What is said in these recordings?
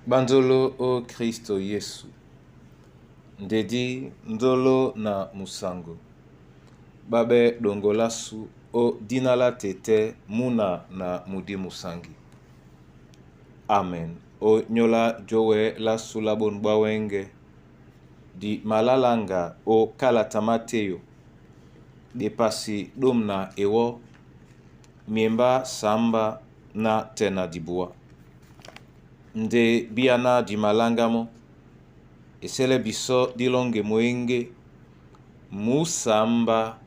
Banzolo o Kristo Yesu, ndedi nzolo na musango, babe dongolasu o dina la tete muna na mudi musangi. Amen. O nyola jowe la sula bon bwawenge di malalanga o kalata Mateyo bepasi domna ewo miemba samba na tena dibua. Nde biana di malanga mo esele biso dilonge moenge musamba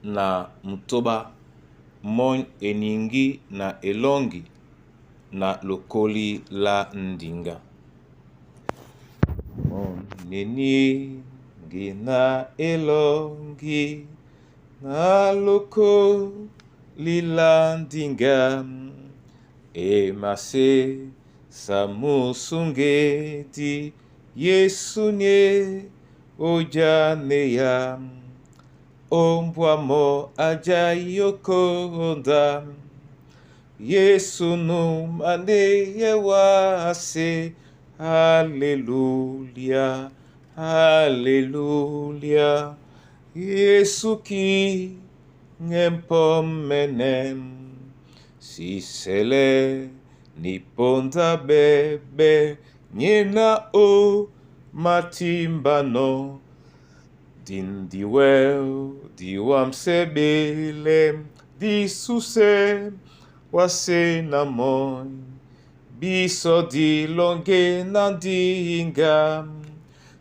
na mutoba mon eningi na elongi na lokoli la ndinga. Mon eningi na elongi na lokoli la ndinga emase samusungedi Yesu nye ojaneya ombwamo ajayokonda Yesu numane wase. Haleluya, haleluya. Yesu ki ngempomene sisele niponda bebe nyena o matimbano dindiwel diwamsebele disuse wasenamon biso dilonge na ndinga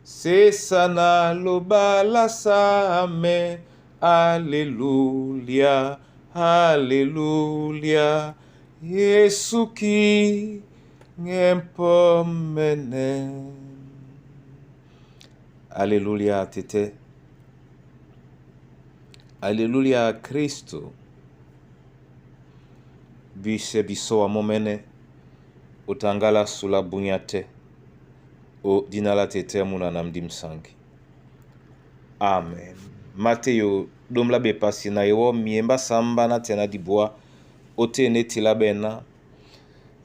sesana lobala same. Aleluya, aleluya. Yesu ki ngempomene. Aleluya tete, aleluya Kristo. Bise biso wa momene otangala sula bunya te o dina la tete muna na mdimsangi. Amen. Mateyo domla bepasi na ewo miemba samba na tena dibwa ote neti la bena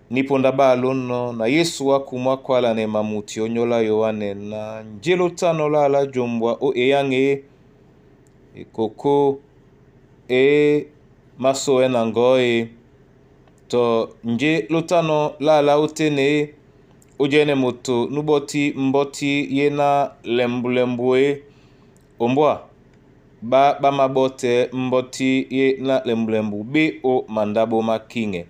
niponda balono na Yesu akumwa kwala ne mamuti onyola Yohane na njelo tano la ala jombwa o eyange ekoko e maso e na ngoe to nje lotano la ala otene ojene moto nuboti mboti ye na lembulembu e ombwa ba bamabote mboti ye na lembulembu be o mandabo makinge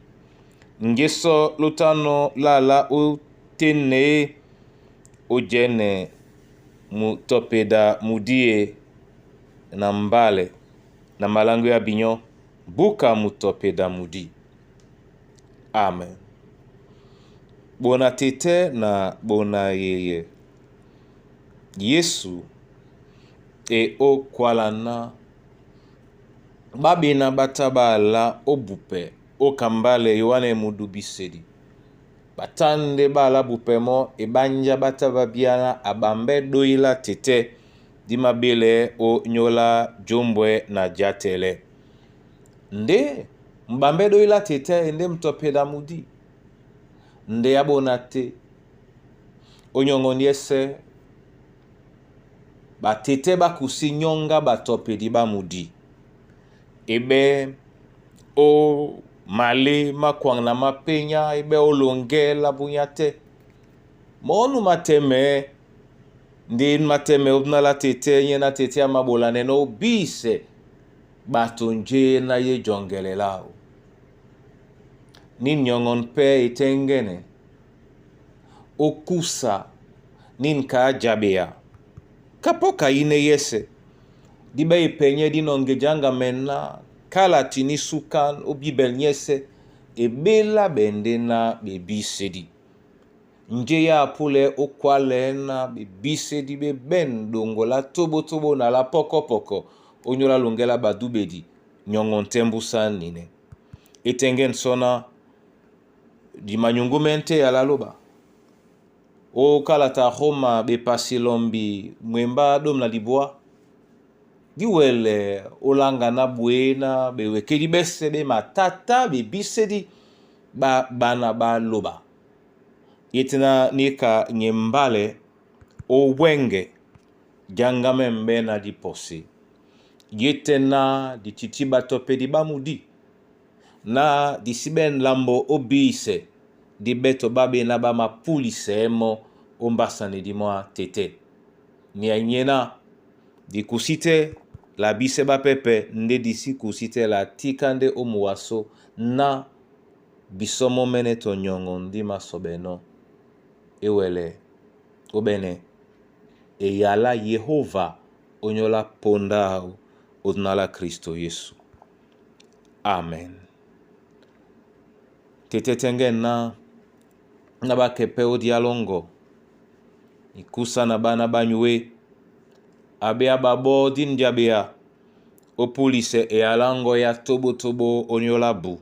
ngeso lotano la ala otene ojene mutopeda mudie na mbale na malango ya binyo buka mutopeda mudi. Amen. Bona tete na bona yeye Yesu e okwalana babina batabala obupe okambale Yohane mudubisedi batande bala bupemo ebanja bataba biana abambe doila tete dimabele o nyola jombwe na jatele nde mbambe doila tete nde mtopeda mudi nde abona te onyongo ndiese batete bakusi nyonga batopedi bamudi ebe o male makwang na mapenya ebe olonge la bunya te monu mateme ndi mateme obna la tete nye na tete amabola neno obise bato nje na ye jongele lao ni nyongon pe itengene okusa nin ka jabea kapoka ine yese dibe ipenye dinonge janga mena kala tini sukan obibel nyese ebela bende na bebisedi nje ya apule okwale na bebisedi beben dongola tobotobo na la pokopoko onyola longela badubedi nyongo ntembusa nine etenge nsona di manyungumente ya laloba okalata Roma bepasi lombi mwemba dom na libwa giwele olanga na bwe na bewekeli bese be matata bebisedi ba bana baloba. Yete na nika nyembale owenge jangame mbe na dipose. Yete na dititi bato pe di bamudi na disibe nlambo obise di beto babe na ba mapulise emo ombasani di mwa tete. Ni anyena di kusite la bise bapepe nde disi kusite la tika nde omuwaso na bisomo mene to nyongo ndi masobeno ewele obene eyala Yehova onyola ponda au odinala Kristo Yesu. Amen. Tete tenge na na bakepe odialongo ikusa na bana banyue abea babo dindiabea opulise eyalango ya tobotobo onyola bu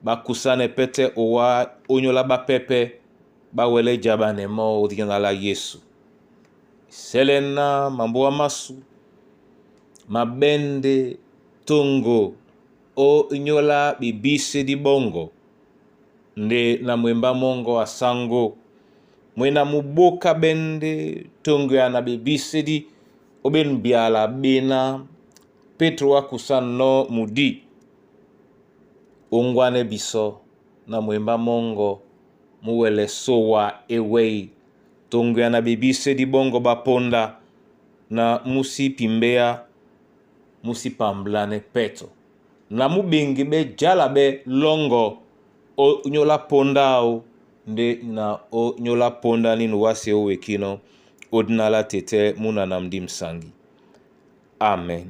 bakusane pete owa onyola bapepe bawele jabane mo odinala Yesu. Selena mambo masu mabende tongo o nyola bibise di bongo nde na mwemba mongo asango mwena muboka bende tongo ya na bibise di oben biala bena Petro akusa no mudi ongwane biso na mwemba mongo muwele sowa ewei tongo ya na bibise di bongo baponda na musi pimbea musi pamblane peto na mubengi be jala be longo o nyola ponda au nde na o nyola ponda ninu wase owekino odinala tete muna na mdi msangi. Amen.